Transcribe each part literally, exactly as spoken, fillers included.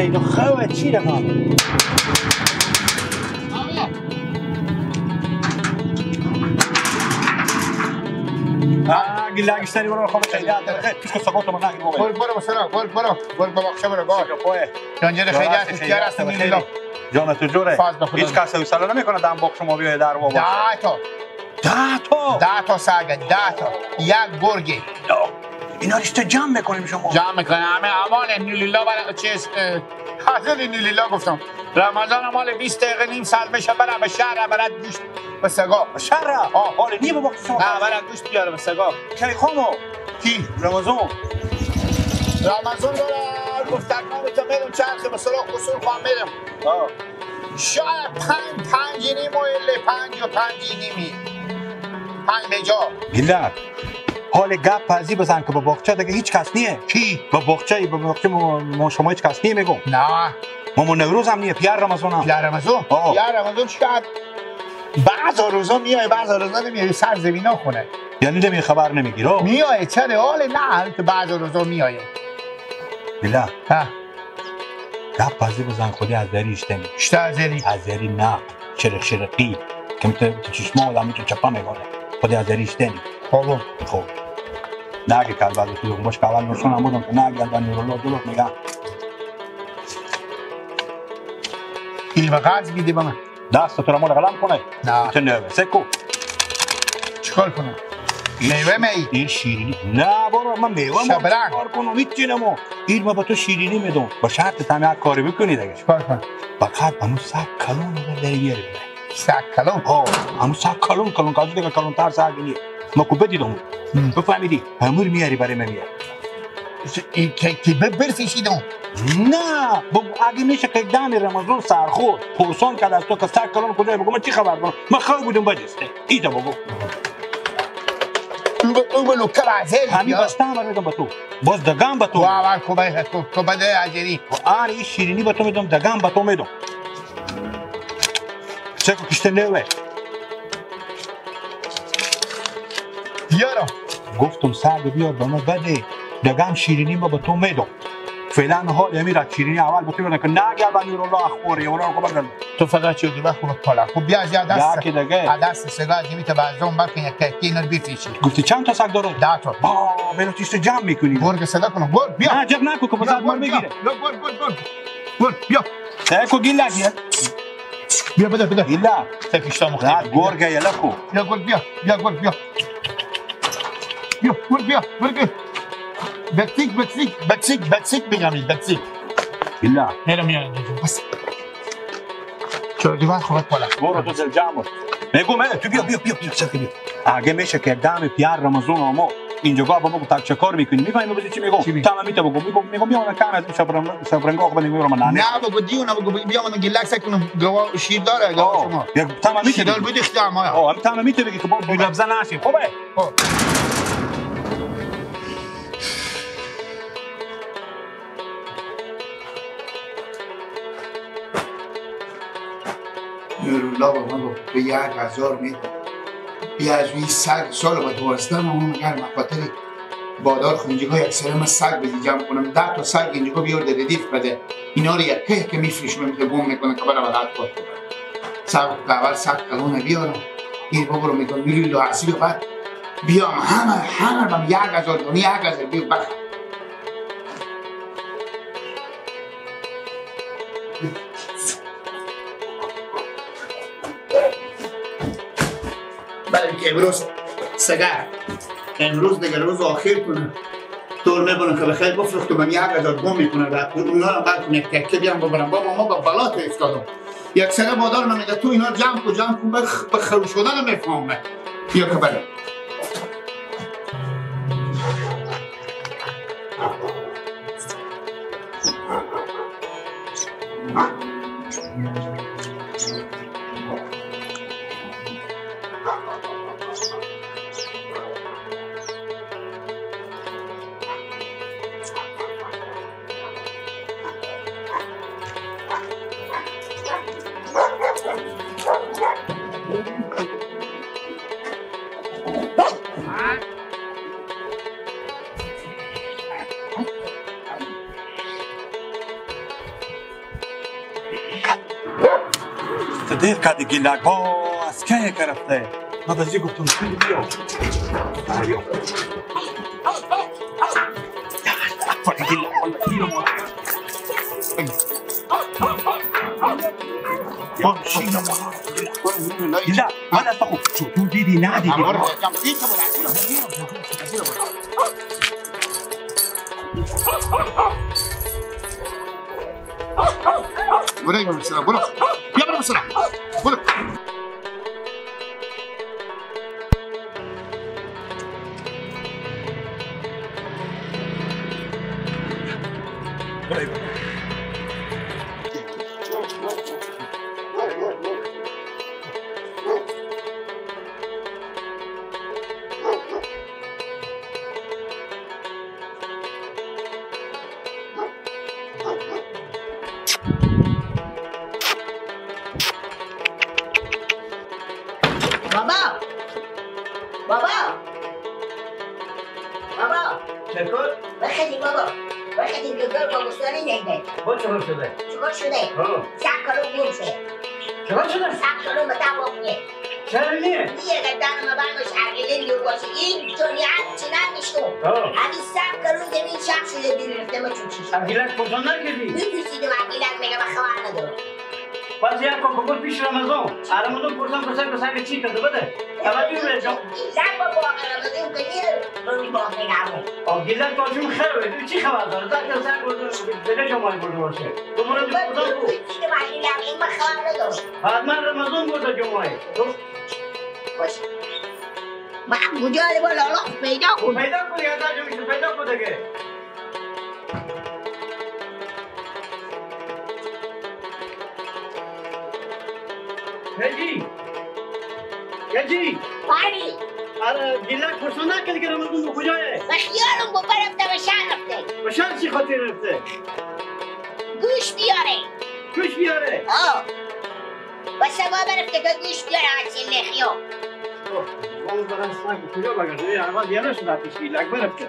اینو خواه چی رقم؟ آه، گیلک اشتری برو، خب، خیلی آدم، خیلی، پیش که سقوط ما نگیم، برو، برو، برو، برو، برو، برو، برو، برو، برو. جان جان، خیلی خیلی هست، خیلی خیلی هست، خیلی خیلی. جان تو جوره؟ فاز به خدا. هیچ کس حوصله نمی‌کنه دم بخش ما بیایه در بابا. ده تا. ده تا؟ ده تا سگ، ده تا. یک گرگی. اینا رشته جمع می‌کنیم شما. جمع می‌کنیم. همه امان نولیلا برای چیز، اه، حاضر نولیلا گفتم. رمضان مال بیست دقیقه نیم ساعت بشه، برای به شهر، برای گوشت به سگا. به شهر؟ آه. حال نیه بابا شما. نه، برای گوشت بیاره به سگا. کی خامو؟ کی؟ رمضان. رمضان داره گفتن نام تو می‌رم چرخ به سراغ قصور خواهم می‌رم. آه. شاید پنج، پنج و نیم و الی پنج و پنج و نیمی. پنج بجا. گیلک، حال گپ ازی بزن که به باغچه دیگه هیچ کس نیه. کی؟ به باغچه، به باغچه ما، ما شما هیچ کس نیه می‌گم. نه. ماما نوروز هم نیه، پیار رمضان هم. پیار رمضان؟ آه. پیار رمضان چی کرد؟ بعضا روزا میای، بعضا روزا نمیای، سر زمینا خونه. یعنی نمی خبر نمیگیره؟ میای، چرا؟ حال نه، که بعضا روزا میای. بلا. ها. گپ ازی بزن خودی از دری اشتنی. اشته از دری؟ از دری نه. شرق شرقی. که می‌تونه تو چشما آدمی تو چپا می‌باره. خودی از دری اشتنی. خب. خب. نه اگه کار بعد تو باش که اول نشون هم بودم که نه اگه الان نورالله دروغ میگه. این به قرض می‌دی به من. دست تو رو مال قلم کنه. نه. تو نه، سکو. چیکار کنم؟ این میوه شی-، می؟ این شیرینی. نه بابا، من میوه ما شبرنگ. چیکار کنم؟ هیچ چی نمو. این ما به تو شیرینی می‌دم. با شرط تو هم یک کاری بکنی دیگه. چیکار کنم؟ فقط همون صد کلون رو در بیاری. صد کلون؟ آه، همون صد کلون، کلون کاجو دیگه کلون تر صد نیه. ما کو بدیدم. هم. بفهمیدی؟ همور میاری برای من میاری. ای که، که ب-، برفشیدم. نه، بگو اگه می‌شه که دم رمضان سرخور، پرسان کرد از تو که صد کلون کجای بگو، من چی خبر کنم؟ من خواه بودم بجسته. ایتا بگو. او ب-، او بلو که وزیر همی یا؟ بسته همه بدم به تو. باز دگم به تو. وا، وا، کوبه، کو-، کوبه ده اجری. و آن این شیرینی به تو می‌دم، دگم به تو می‌دم. چه کو کشته نوه. بیارم. گفتم سگ بیار به من بده. دگم شیرینی ما به تو می‌دم. فعلاً حال یمی را شیرینی اول به تو می‌دم که نه اگر به نورالله اخوری، اونا رو خبر دارم. تو فقط چی بگی؟ وقت خود پالا. خب بیا از یا دست. یا که دیگه. از دست سگا جیبی تو بازدون بکن یک تکی اینا رو بفیشی. گفتی چند تا سگ داره؟ ده تا. با، بلو تیشتو جمع می‌کنی. گرگ صدا کنم. گرگ بیا. نه، جمع نکن که بیا، بزرگ مار گرگ بیا. بگیره. بیا، گرگ، گرگ، گرگ. گل، بیا. ته کو گیلک یه. بیا، بده، بده. گیلک. ته پیشتا مختلف. نه، گرگ یه لکو. بیا، گل، بیا. بیا، گل، بیا. بیا، گل، بیا. گل، بیا. بکسیک، بکسیک، بکسیک، بکسیک بگم، بکسیک. گیلک. میرم، میرم، میرم. بس. چرا دیوار خودت بالا. برو تو دل جمع. میگم، اه، تو بیا، بیا، بیا، بیا، سر بیا. اگه می‌شه که دم پیار رمضان آمو، اینجا گاه با ما گفت، چه کار می‌کنی؟ می‌فهمی بازی چی می‌گم؟ چی می‌گی؟ تمامی تو بگو. می‌گم، می‌گم، بیا من کم از این شب رنگ، شب رنگ آخه بدیم، می‌رم نانه. نه بابا، دیو نه بابا، بیا من گیلک سک کنم، گوا شیر داره، گوا آه، شما. یک تمامی تو شیدال بگی. بودی خدا ما. آه، هم تمامی تو بگی که با دو لفظه نشیم. خوبه؟ خب. نورالله با من گفت، تو یک هزار می‌دم. بیا از این سگ سال با دوازده ماه اون گرم خاطر بادار خو اینجا یک سر من سگ بزی جمع کنم. ده تا سگ اینجا بیار ده ردیف بده. اینا رو یک که که می‌فروشم، می‌تونه گم می‌کنه که برای راحت خود کنه. سگ اول سگ کلونه بیارم. این بابا رو می‌گم، نورالله حسیب بعد بیام همه، همه بم یک هزار دونی، یک هزار بیار بخ. بله که امروز سگه، امروز دیگه روز آخر کنه. طور می‌بونه که بخیر بفروختم، من یک هزار گم می‌کنه. بعد اونا رو بعد یک تکه بیام ببرم. بابا، ما با بلات افتادم. یک سره بادار من میگه تو اینا جمع کن، جمع کن، به خ-، به خرو شدن می‌فهمه. بیا که بله. دیر کردی گیلک، با از که که رفته؟ من بزی گفتم تو بیا. بیا. گیلک، من از تو خود تو دیدی ندیدی؟ برو، برو، برو. بیا، برو، برو. برو. بابا! بابا! بابا! چکار؟ بخدیم بابا! بخدیم که گل با گوستانی نهیده. با چکار شده؟ چکار شده؟ ها. سک کلو گم شه. چکار شده؟ سک کلو متا بکنه. چرا نیه؟ نیه گردن ما بند باش، عقیله لیو باشه. این دنیا چنان میشتو. ها. همین سک کلو زمین شخص شده دل رفته ما چون چیش. عقیلک پسند نکردی؟ می‌دوسیدم عقیلک میگه من خبر ندارم. باز یک کاکا پیش رمضان. اه، رمضان پرسان پرسان که سگ چی کرده بده. توجه بده جان. زن با باقی رمضان که نیه، روی باقی نمون. آه، گیلک تا چون خیر بده. چی خبر داره؟ زن که سگ برده، بده جمعه برده باشه. تو برو تو خدا کو. چی که معنی نمون، من خبر ندارم. بعد من رمضان برده جمعه. تو باش. من کجا ره با لالا خو پیدا کن. پیدا کن، یا دا جو میشه، پیدا کن دیگه. کجی؟ کجی؟ پاری. اره، گیلک پرسان نکرد که رمضان به کجایه؟ به خیالم با برفته، به شهر رفته. به شهر چی خاطر رفته؟ گوشت بیاره. گوشت بیاره؟ آه. و سگا برفته که گوشت بیاره، حاصل نخیا. اوه، اون برای سگ کجا بگردم؟ یه اول یه نشد آتیش گیلک برفته.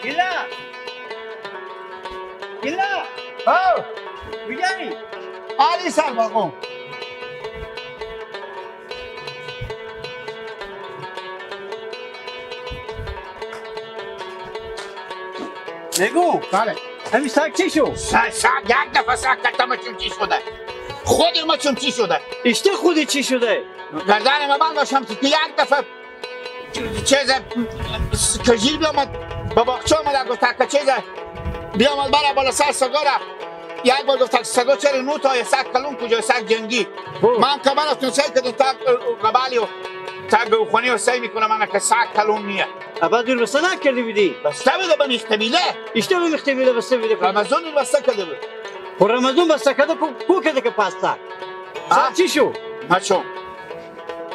گیلا! گیلا! ها! کجایی؟ علی سر باقو. نگو. بله. همی سگ چی شو؟ س-، سگ یک دفعه سگ کتم چون چی شده؟ خود ما چون چی شده؟ اشته خودی چی شده؟ گردن ما بند داشتم که یک دفعه چیز کجی بیامد، به باغچه آمد، گفت که چیز بیامد، برا بالا سر سگا را. یک بار گفت سگا چرا نو تا، سگ کلون کجا، سگ جنگی. خب. من که برفتم سعی کردم تا قبالی و تا گوخونی و سعی می‌کنم من که سگ کلون نیه. ابا دور بسته نکردی بودی؟ بسته بوده به میخ طبیله. اشته به میخ طبیله بسته بوده. رمضان بسته کرده بود. خب رمضان بسته کرده کو، کو کرده که پسته؟ آه؟ سر چی شو؟ مچو.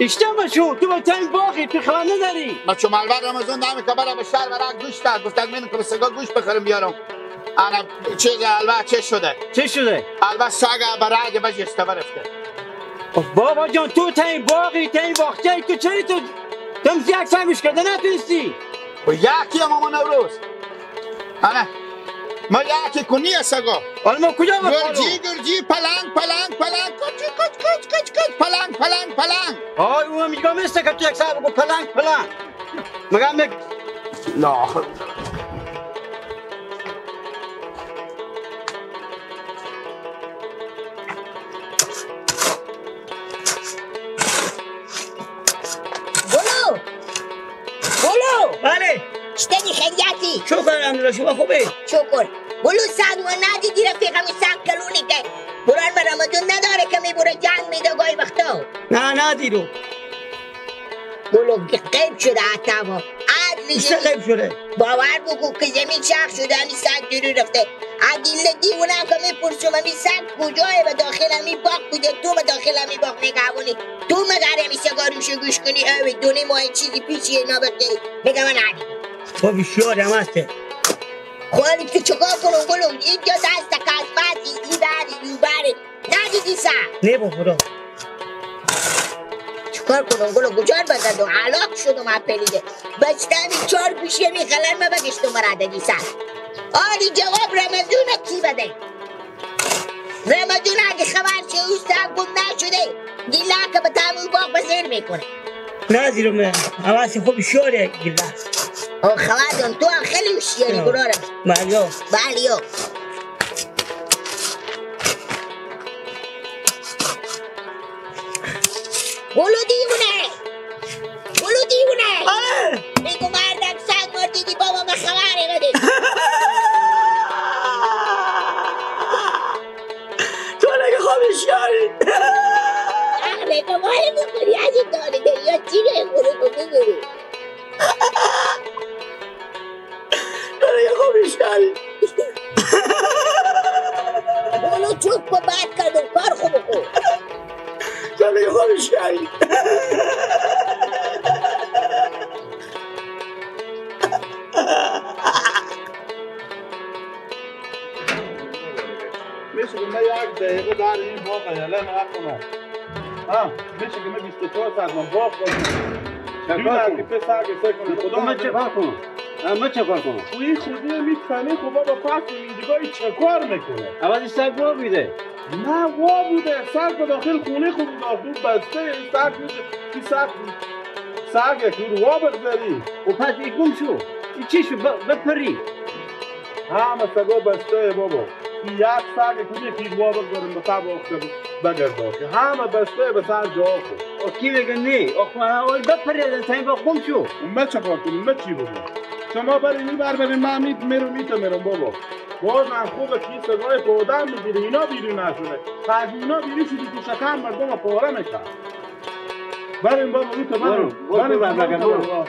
اشته مچو، تو به تاین باغی، تو خبر نداری؟ مچو مالوار رمضان دم که برا به شهر برا گوشت داد. گفتن من که به سگا گوشت بخرم بیارم. انا چیز البه چه شده؟ چه شده؟ البه سگ برا اگه بجسته برفته. بابا جان، تو تاین باغی، تاین باغچه‌ای، تو چری تو تمسی یک سمش کرده نتونستی؟ و یکی هم اما نوروز. آره. ما یکی کنی سگا. حالا ما کجا بخوانم؟ گرجی، گرجی، پلنگ، پلنگ، پلنگ، کچ، کچ، کچ، کچ، کچ، پلنگ، پلنگ، پلنگ. آی، او هم اینجا میسته که تو یک ساعت بگو پلنگ، پلنگ. مگم یک لا. گلو! گلو! بله. چطوری، خیریتی؟ شکر الحمدلله، شما خوبه؟ شکر. گلو، سگ ما ندیدی رفیقم، این سگ کلونی که برار به رمضان نداره که می‌بره جنگ می‌ده گاهی وقتا. نه، ندیدم. گلو، غیب شده حتی ما. عدل ایسه زمین. غیب شده؟ باور بکن که زمین چرخ شده، همین سگ جلو رفته. اگه دیوونه هم که می‌پرسم، همین سگ کجایه و داخل همین باغ بوده، تو به داخل همین باغ نگهبانی، تو مگر همین سگا روشو گوش کنی، اوی دو نیم ماه چیزی پیچی اینا بکنی، می‌گم من عدل. خب، بسیار هم هسته. خب، حالی که چکار کنم گلو؟ اینجا دست کلفتی، ای بری، او بری. ندیدی سر؟ نه، به خدا. چیکار کنم گلو، گجار بزدم، هلاک شدم از پلیده. بستم این چهار گوشی می قلم بگشتم مرا دادی سر. آری جواب رمضون کی بده؟ رحمت جون، اگه خبر چه اوستا گم نشده، گیلا که به تموم باغ به زیر می‌کنه. نازیرم، حواس خوب شوره گیلا. او خبر جون، تو هم خیلی هوشیاری آه. قراره. بله. بله. گلو دیونه! گلو دیونه! آه! میگو مردم سگ مردیدی بابا، به خبری بدی. تو نگه خوابش کردی. اهل کمال بکنی، از این داری داری، یا چی به گلو بکنی؟ تو نگه خوابش کردی. گلو چوب کو، بد کردم، کار خوب کو. تو نگه خوابش کردی. می‌شه که من یک دقیقه در این باغ یله نکنم؟ ها، می‌شه که من بیست و چهار ساعت من باغ کنم؟ چه کار کنم؟ که پس سگ سگ کنم. خدا من چه کار کنم؟ ها، من چه کار کنم؟ خو این خودی می‌کنی، خو بابا پس این دیگه چه کار می‌کنه؟ عوضی سگ رو بیده. نه، وا بوده، سگ به داخل خونه خود بوده، خود بسته، این سگ می‌شه، این سگ، سگ یک جور وا بگذاری. و پس این گم شو، این چی شو؟ ب-، بپری. همه سگا بسته بابا. این یک سگ خود یک وا بگذاریم به تب آخر بگرده که همه بسته به سر جا خود. او کی بگه نی؟ او خو اول بپری از این با گم شو. و من چه کار کنم؟ من چی بگم؟ شما برین این بر برین، من میت-، میرم، میتونم میرم بابا. باز هم خوبه که این سگای پا آدم می‌گیره، اینا بیرون نشونه. تا اگه اینا بیرون شدی، تو شکم مردم رو پاره می‌کرد. بریم بابا، اون تو بریم. برو، برو، بریم، برو، بریم، برو. بریم.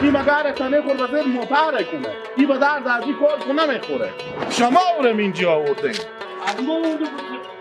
این مگه تنه خور بزیر موتر کنه. این به درد از این کار کنه می‌خوره. شما اورم اینجا آوردین. از ما اونجا بود.